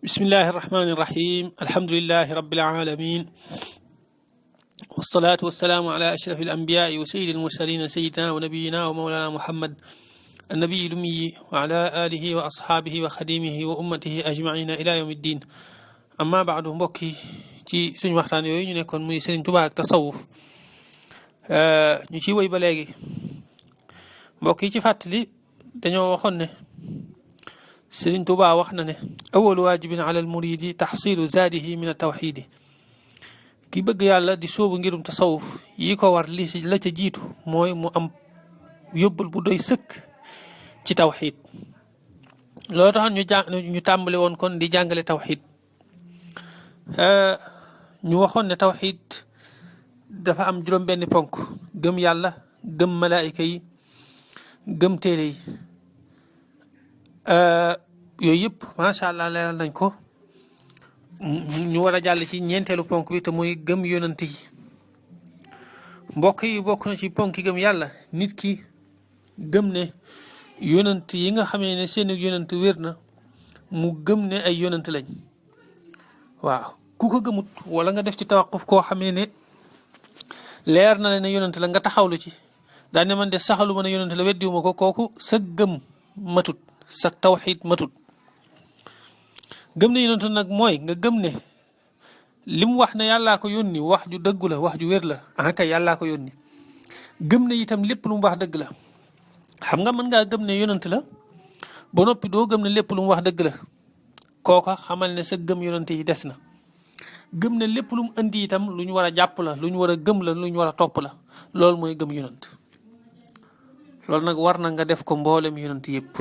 bismillahi irrahmani irrahim alhamdulilahi rabilalamin wasalaatu wasalaamu ala ashraf alambiyaai wa sayidi almursalina sayidina wa nabiyina wa mawlana muhammad annabiyi lumiyi wa ala alihi wa ashaabihi wa xadimihi wa ummatihi ajmaina ila yawmi ddin amma baadu mbokki ci suñu waxtaan yooyu ñu nekkoon muy Sëriñ Tuubaa ak tasawuf ñu ciy woy ba léegi mbokk yi ci fàttali dañoo waxoon ne Sëriñ Tuubaa wax na ne awalu waajibin ala al muridi taxsilu zaadihi min atawxidi ki bëgg yàlla di sóobu ngirum tasawuf yi ko war li si la ca jiitu mooy mu am yóbbal bu doy sëkk ci tawxid loolu tax ñu tàmbali woon kon di jàngale tawxid ñu waxoon ne tawxid dafa am juróom benn ponk gëm yàlla gëm malaayika yi gëm téere yi yooyu yëpp macha allah leeral nañ ko ñu war a jàll ci ñeenteelu ponk bi te muy gëm yonant yi mbokk yi bokk na ci ponk yi gëm yàlla nit ki gëm ne yonant yi nga xamee ne seen yonant wér na mu gëm ne ay yonant lañ waaw ku ko gëmut wala nga def ci tawaquf koo xamee ne leer na ne yonant la nga taxawlu ci daane man de saxalu ma ne yonant la weddiwuma ko kooku sa gëm matut sa tawxid matut gëm ne yonent nag mooy nga gëm ne li mu wax ne yàllaa ko yónni wax ju dëggu la wax ju wér la kay yàllaa ko yónni gëm ne itam lépp lu mu wax dëgg la xam nga mën ngaa gëm ne yonent la ba noppi doo gëm ne lépp lu mu wax dëgg la kooka xamal ne sa gëm yonent yi des na gëm ne lépp lu mu indi itam lu ñu war a jàpp la lu ñu war a gëm la lu ñu war a topp la loolu mooy gëm yonent loolu nag war na nga def ko mboolem yonent yëpp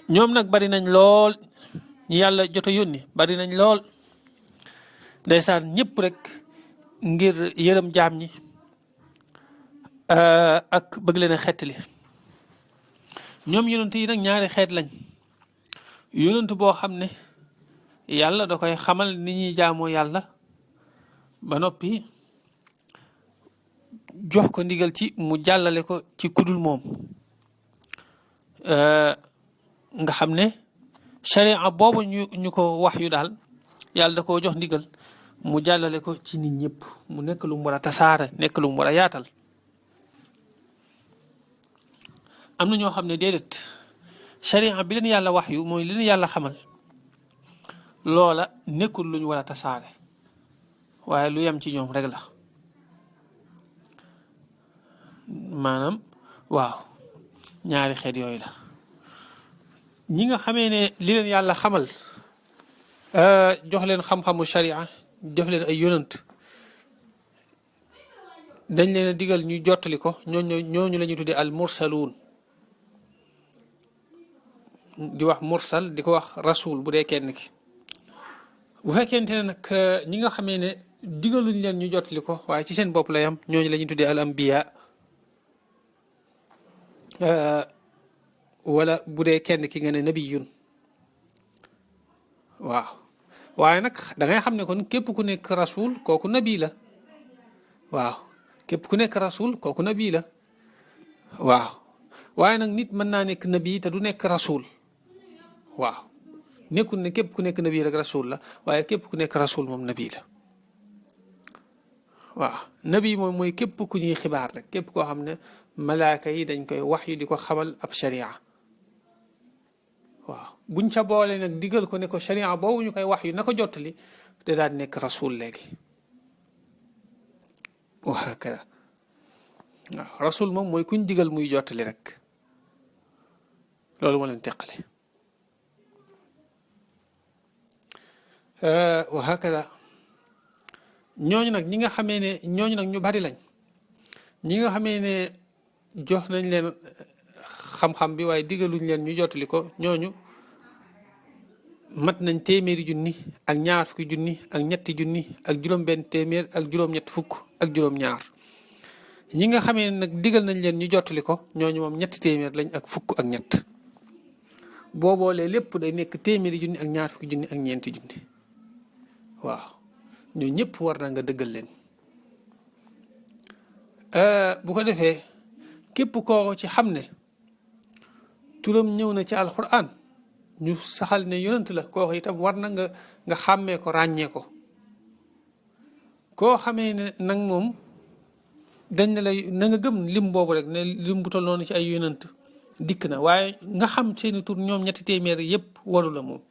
ñoom nag bari nañ lool ñi yàlla jot a yónni bari nañ lool ndeysaan ñëpp rek ngir yërëm jaam ñi ak bëgg leen a xettali ñoom yonent yi nag ñaari xeet lañ yonent boo xam ne yàlla da koy xamal ni ñuy jaamoo yàlla ba noppi jox ko ndigal ci mu jàllale ko ci kudul moom nga xam ne sharia boobu ñu ko wax yu daal yàlla da koo jox ndigal mu jàllale ko ci nit ñëpp mu nekk lu mu war a tasaare nekk lu mu war a yaatal am na ñoo xam ne déedéet sharia bi leen yàlla wax yu mooy li leen yàlla xamal loola nekkul lu ñu war a tasaare waaye lu yem ci ñoom rek la maanaam waaw ñaari xeet yooyu la ñi nga xamee ne li leen yàlla xamal jox leen xam-xamu sharia jox leen ay yonant dañ leen a digal ñu jottali ko ñooñu la ñuy tuddee al mursaluun di wax mursal di ko wax rasul bu dee kenn ki bu fekkente ne nag ñi nga xamee ne digaluñ leen ñu jottali ko waaye ci seen bopp la yam ñooñu la ñuy tuddee al ambiya wala bu dee kenn ki nga ne nabiyun waaw waaye nag da ngay xam ne kon képp ku nekk rasul kooku nabi la waaw képp ku nekk rasul kooku nabi la waaw waaye nag nit mën naa nekk nabi te du nekk rasul waaw nekkul ne képp ku nekk nabi rek rasul la waaye képp ku nekk rasul moom nabi la waaw nabi moom mooy képp ku ñuy xibaar rek képp koo xam ne malaaka yi dañ koy wax yu di ko xamal ab sharia waaw buñ ca boole nag digal ko ne ko sharia boobu ñu koy wax yu na ko jottali da daan nekk rasul léegi waa kay waaw rasul moom mooy kuñ digal muy jottali rek loolu moo leen teqale wa hakada ñooñu nag ñi nga xamee ne ñooñu nag ñu bari lañ ñi nga xamee ne jox nañ leen xam-xam bi waaye digaluñ leen ñu jottali ko ñooñu mat nañ téeméeri junni ak ñaar fukki junni ak ñetti junni ak juróom-benn téeméer ak juróom-ñett fukk ak juróom-ñaar ñi nga xamee ne nag digal nañ leen ñu jottali ko ñooñu moom ñetti téeméer lañ ak fukk ak ñett boo boolee lépp day nekk téeméeri junni ak ñaar fukki junni ak ñeenti junni waaw ñoo ñëpp war na nga dëggal leen bu ko defee képp koo ci xam ne turam ñëw na ci alquran ñu saxal ne yonent la koo itam war na nga xàmmee ko ràññee ko. koo xamee ne nag moom dañ ne la na nga gëm lim boobu rek ne lim bu tol noonu ci ay yonent dikk na waaye nga xam seeni tur ñoom ñetti téeméer yépp waru la moom.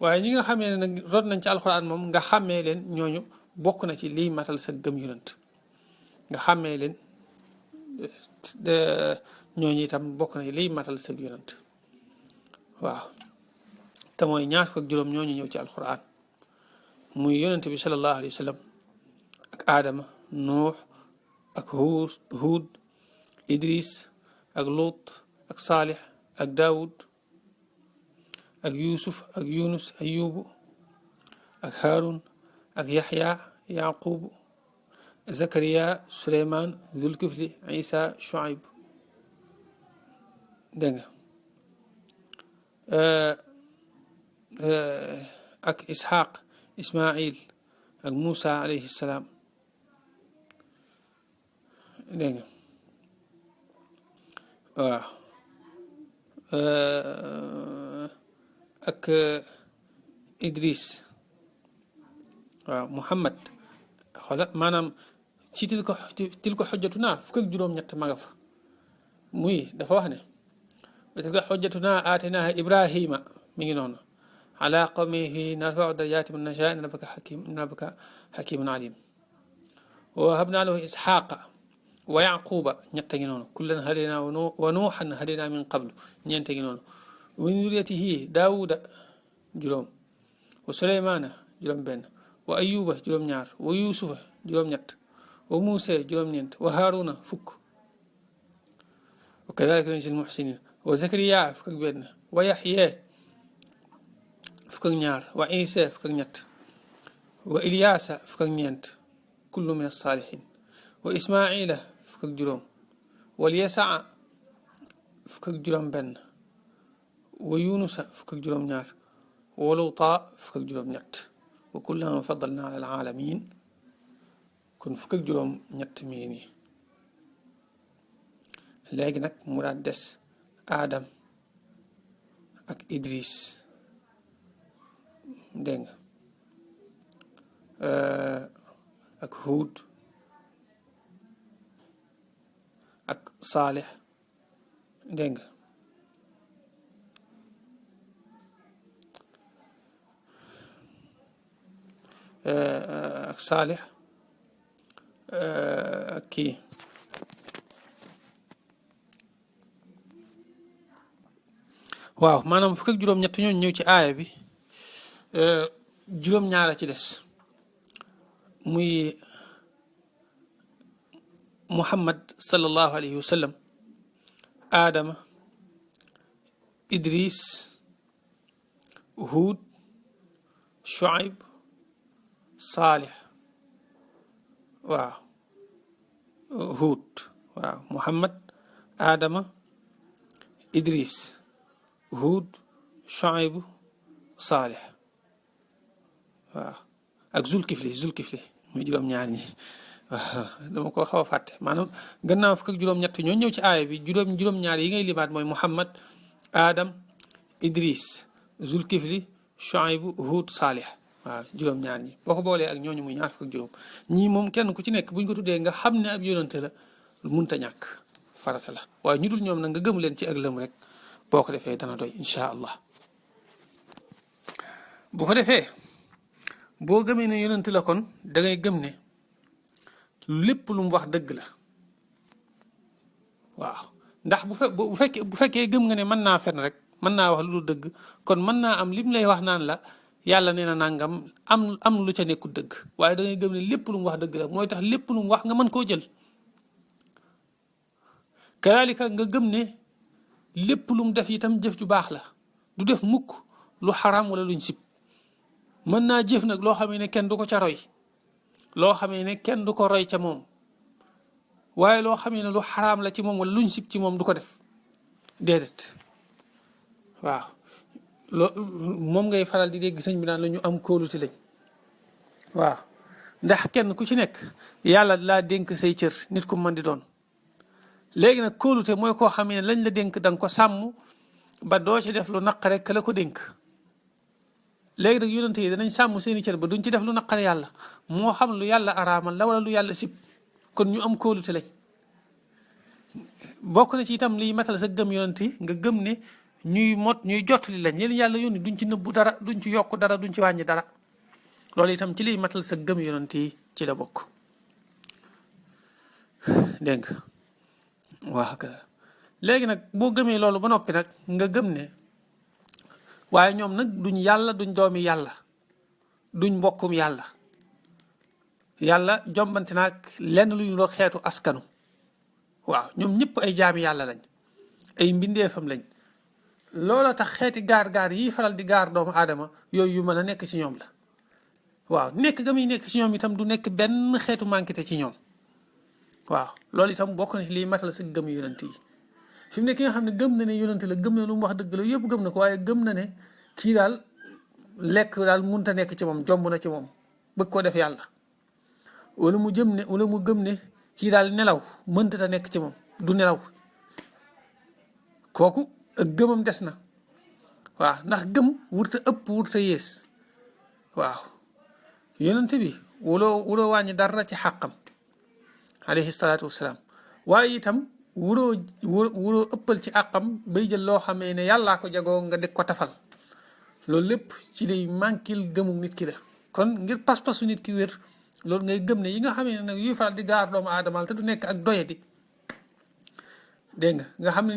waaye ñi nga xamee ne nag rot nañ ci alxuraan moom nga xàmmee leen ñooñu bokk na ci liy matal sa gëm yonent nga xàmmee leen ñooñu itam bokk na ci liy matal sa yonent waaw te mooy ñaar fukk ak juróom ñooñu ñëw ci alxuraan muy yonent bi sallallahu alayhi wa sallam ak aadama nuux ak huud idris ak lut ak saalix ak daawud ak yusuf ak yunus ayubu ak haarun ak yaxya yaqubu zakariya suleyman zulkifli isa shuaib dégg nga ak ishaq ismail ak Moussa alayhi salaam dégg nga waaw ak Idris waaw Muhammad xoola maanaam ci til ko xojjatuna fukk ak juróom-ñett ma nga fa muy dafa wax ne wa tilka xojjatuna aataynaha Ibrahima mi ngi noonu ala qawmihi narfau darajaati man nashaa inna rabbaka hakimun alim wa habna lahu isxaqa wa yaquba ñett ngi noonu kullan hadayna wa nuuxan hadayna min qablu ñeent ngi noonu wa min zurriyatihi daawuda juróom wa suleymaana juróom benn wa ayuba juróom ñaar wa yusufa juróom ñett wa muusa juróom ñeent wa haaruna fukk wa kadalika najzil muhsinin wa zakariya fukk ak benn wa yaxya fukk ak ñaar wa isa fukk ak ñett wa ilyaasa fukk ak ñeent kullu min as-saalihin wa ismaila fukk ak juróom wal yasaa fukk ak juróom benn wa yunusa fukk ak juróom ñaar wa luuta fukk ak juróom ñett wa kullan faddalna ala alaalamin kon fukk ak juróom ñett mi ngi nii léegi nag mu daal des Adam ak Idris dégg nga ak Huud ak Saalix dégg nga ak Saalix ak kii waaw maanaam fukk ak juróom-ñett ñooñu ñëw ci aaya bi juróom-ñaar a ci des muy Muhammad sallallahu alayhi wa sallam Adama Idris Huud Shuaib Saalix waaw Huud waaw Muhammad Adama Idris Huud Shuaib Saalix waaw ak Zulkifli muy juróom-ñaar ñi waaw dama ko xaw a fàtte maanaam gannaaw fukk ak juróom-ñett ñoo ñëw ci aaya bi juróom-ñaar yi ngay limaat mooy Muhammad Adam Idris Zulkifli Shuaib Huud Saalix waaw juróom-ñaar ñi boo ko boolee ak ñooñu muy ñaar fukk ak juróom ñii moom kenn ku ci nekk buñ ko tuddee nga xam ne ab yonante la munta ñàkk farata la waaye ñu dul ñoom nag nga gëm leen ci ak lëm rek boo ko defee dana doy incha allah bu ko defee boo gëmee ne yonent la kon da ngay gëm ne lépp lu mu wax dëgg la waaw ndax bu fekkee gëm nga ne mën naa fen rek mën naa wax lu dul dëgg kon mën naa am lim lay wax naan la yàlla nee na nangam am lu ca nekkul dëgg waaye da ngay gëm ne lépp lu mu wax dëgg la mooy tax lépp lu mu wax nga mën koo jël kadaalika nga gëm ne lépp lu mu def itam jëf ju baax la du def mukk lu xaraam wala luñ sib mën naa jëf nag loo xamee ne kenn du ko ca roy loo xamee ne kenn du ko roy ca moom waaye loo xamee ne lu xaraam la ci moom wala luñ sib ci moom du ko def déedéet waaw moom ngay faral di dégg sëñ bi naan la ñu am kóolute lañ waaw ndax kenn ku ci nekk yàlla laa dénk say cër nit ku mën di doon léegi nag kóolute mooy koo xamee ne lañ la dénk da nga ko sàmm ba doo ci def lu naqare ka la ko dénk. léegi nag yonent yi danañ sàmm seeni cër ba duñ ci def lu naqare yàlla moo xam lu yàlla araamal la wala lu yàlla sib kon ñu am kóolute lañ. bokk na ci itam liy matal sa gëm yonent yi nga gëm ne ñuy jottali lañ leen yàlla yónni duñ ci nëbbu dara duñ ci yokk dara duñ ci wàññi dara loolu itam ci liy matal sa gëm yonent yi ci la bokk. dégg nga waaw léegi nag boo gëmee loolu ba noppi nag nga gëm ne waaye ñoom nag duñ yàlla duñ doomi yàlla duñ mbokkum yàlla yàlla jombante naag lenn lu ñu loo xeetu askanu waaw ñoom ñëpp ay jaami yàlla lañ ay mbindeefam lañ loola tax xeeti gaar-gaar yi faral di gaar doomu aadama yooyu yu mën a nekk ci ñoom la waaw nekk ga muy nekk ci ñoom itam du nekk benn xeetu manquité ci ñoom waaw loolu itam bokk na ci liy matal sa gëm yonent yi fi mu ne ki nga xam ne gëm na ne yonent la gëm na lu mu wax dëgg la yëpp gëm na ko waaye gëm na ne kii daal lekk daal munta nekk ci moom jomb na ci moom bëgg koo def yàlla wala mu gëm ne kii daal nelaw mënta ta nekk ci moom du nelaw kooku ak gëmam des na waaw ndax gëm wurta ëpp wurta yées waaw yonent bi wuloo wàññi dara ci xàqam alayhi salaatu wassalaam waaye itam wuroo ëppal ci àqam bay jël loo xamee ne yàllaa ko jagoo nga deg ko tafal loolu lépp ci liy manquil gëmu nit ki la kon ngir pas-pasu nit ki wér loolu ngay gëm ne yi nga xamee ne nag yuy faral di gaar doomu aadama te du nekk ak doyadi dégg nga xam ne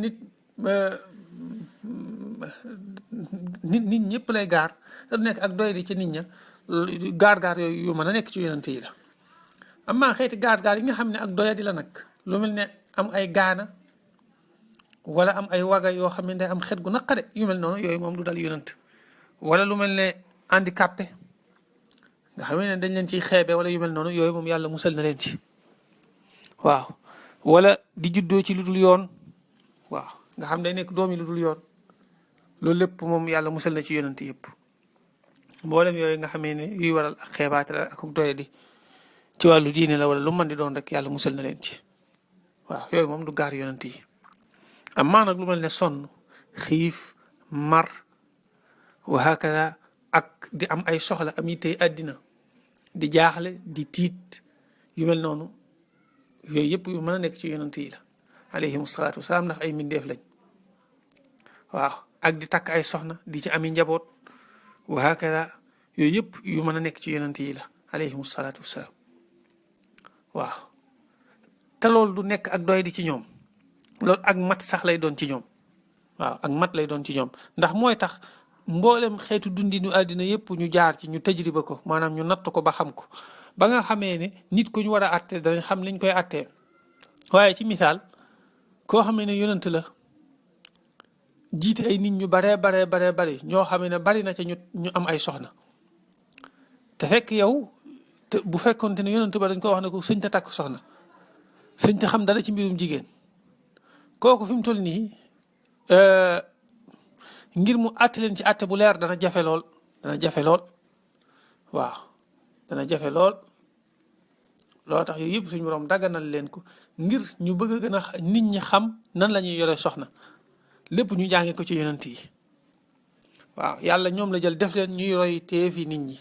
nit ñëpp lay gaar te du nekk ak doyadi ci nit ña gaar-gaar yooyu yu mën a nekk ci yonent yi la. amaa xeeti gaar-gaar yi nga xam ne ak doyadi la nag lu mel ne am ay gaana wala am ay waga yoo xam ne day am xet gu naqare yu mel noonu yooyu moom du dal yonent wala lu mel ne handicapé nga xam ne dañ leen ciy xeebe wala yu mel noonu yooyu moom yàlla musal na leen ci waaw wala di juddoo ci lu dul yoon waaw nga xam day nekk doomi lu dul yoon loolu lépp moom yàlla musal na ci yonent yëpp mboolem yooyu nga xamee ne yuy waral ak xeebaate la ak doyadi ci wàllu diine la wala lu mën di doon rek yàlla musal na leen ci waaw yooyu moom du gaar yonent yi amaa nag lu mel ne sonn xiif mar wa hakada ak di am ay soxla am yittey àddina di jaaxle di tiit yu mel noonu yooyu yëpp yu mën a nekk ci yonent yi la alayhim salaatu wasalaam ndax ay mbindeef lañ waaw ak di takk ay soxna di ci ami njaboot wa hakada yooyu yëpp yu mën a nekk ci yonent yi la alayhim salaatu wasalaam waaw te loolu du nekk ak doy di ci ñoom loolu ak mat sax lay doon ci ñoom waaw ak mat lay doon ci ñoom ndax mooy tax mboolem xeetu dundinu àddina yëpp ñu jaar ci ñu tajriba ko maanaam ñu natt ko ba xam ko ba nga xamee ne nit ku ñu war a àtte danañ xam liñ koy àttee waaye ci misaal koo xamee ne yonent la jiite ay nit ñu baree bari ñoo xamee ne bari na ca ñu am ay soxna te fekk yow te bu fekkoonte ne yonent ba dañ ko wax ne ko sëñ ta takk soxna sëñ ta xam dara ci mbirum jigéen kooku fi mu toll nii ngir mu àtte leen ci àtte bu leer dana jafe lool waaw dana jafe lool loo tax yooyu yëpp suñu borom dagganal leen ko ngir ñu bëgg a gën a nit ñi xam nan la ñuy yore soxna lépp ñu jànge ko ci yonent yi waaw yàlla ñoom la jël def leen ñuy roy teefi nit ñi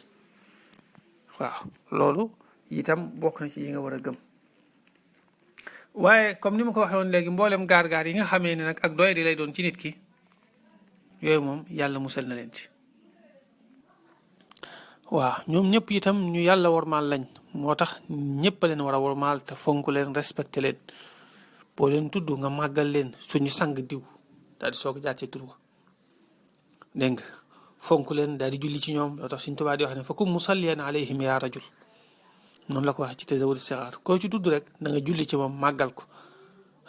waaw loolu itam bokk na ci yi nga war a gëm waaye comme ni ma ko waxee woon léegi mboolem gaar-gaar yi nga xamee ne nag ak doy di lay doon ci nit ki yooyu moom yàlla musal na leen ci waaw ñoom ñëpp itam ñu yàlla wormaal lañ moo tax ñëpp leen war a wormaal te fonk leen respecté leen boo leen tudd nga màggal leen suñu sang diw daal di soog a jaar ci tur wa dégg nga fonk leen daal di julli ci ñoom loo tax Sëñ Tuubaa di wax ne fa kum musalliyan alayhim yaa rajul noonu la ko waxee ci Tazawudu Sixaar koo ci tudd rek da nga julli ci moom màggal ko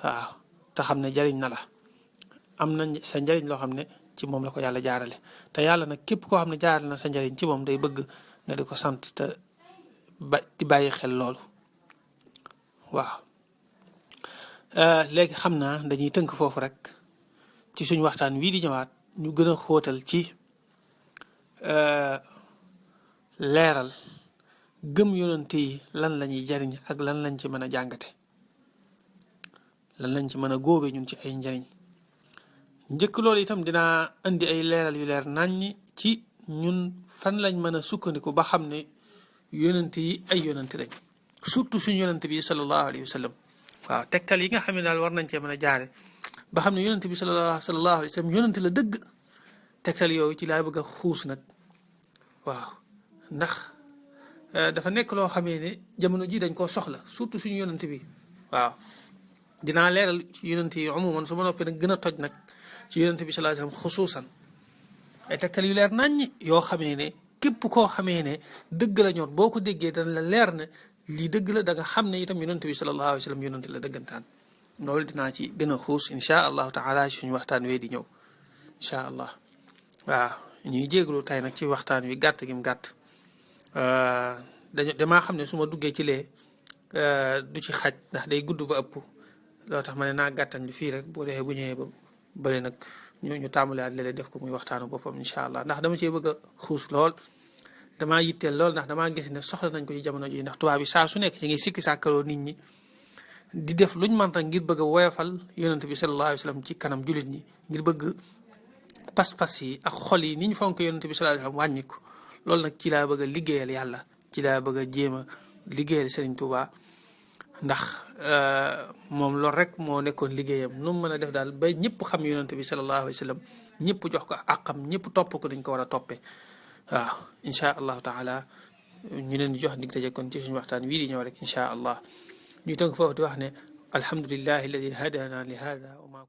waaw te xam ne jariñ na la am na sa njariñ loo xam ne ci moom la ko yàlla jaarale te yàlla nag képp koo xam ne jaarale na sa njariñ ci moom day bëgg nga di ko sant te di bàyyi xel loolu waaw léegi xam naa dañuy tënk foofu rek ci suñu waxtaan wii di ñëwaat ñu gën a xóotal ci leeral gëm yonent yi lan la ñuy jariñ ak lan lañ ci mën a jàngate lan lañ ci mën a góobe ñun ci ay njariñ njëkk loolu itam dinaa indi ay leeral yu leer naññ ci ñun fan lañ mën a sukkandiku ba xam ne yonent yi ay yonent lañ surtout suñu yonent bi sallallahu alayhi wa sallam waaw tegtal yi nga xam ne daal war nañ cee mën a jaare ba xam ne yonent bi sallallahu alayhi wa sallam yonent la dëgg tegtal yooyu ci laa bëgg a xuus nag waaw ndax dafa nekk loo xamee ne jamono ji dañ koo soxla surtout suñu yonent bi waaw dinaa leeral ci yonent yi umuman su ma noppee nag gën a toj nag ci yonent bi sallallahu alayhi wa sallam xusuusan ay tegtal yu leer naññ yoo xamee ne képp koo xamee ne dëgg la ñor boo ko déggee dana la leer ne lii dëgg la da nga xam ne itam yonent bi sallallahu alayhi wa sallam yonent la dëggantaan loolu dinaa ci gën a xuus insha allahu taala suñu waxtaan wee di ñëw insha allah waaw ñuy jéeglu tey nag ci waxtaan wi gàtt gi mu gàtt damaa xam ne su ma duggee ci lee du ci xaj ndax day gudd ba ëpp loo tax ma ne naa gàttan bi fii rek boo defee bu ñëwee ba bële nag ñu tàmbaliwaat léeg-léeg def ko muy waxtaanu boppam incha allah ndax dama cee bëgg a xuus lool damaa yitteel lool ndax damaa gis ne soxla nañ ko ci jamono ji ndax tubaab bi saa su nekk ci ngay sikki sàkkaloo nit ñi di def luñ mën ngir bëgg a woyofal yonent bi sallallahu alayhi wa sallam ci kanam jullit ñi ngir bëgg pas-pas yi ak xol yi ni ñu fonk yonent bi sallallahu alayhi wa sallam wàññi ko loolu nag ci laa bëgg a liggéeyal yàlla ci laa bëgg a jéem a liggéeyal Serigne Touba ndax moom loolu rek moo nekkoon liggéeyam nu mu mën a def daal ba ñëpp xam yonent bi sallallahu alayhi wa sallam ñëpp jox ko àqam ñëpp topp ko dañ ko war a toppee waaw incha allahu taala ñu leen di jox dig daje kon ci suñu waxtaan wii di ñëw rek incha allah ñu tënk foofu di wax ne alhamdulillahi alladi hadana li hada wa ma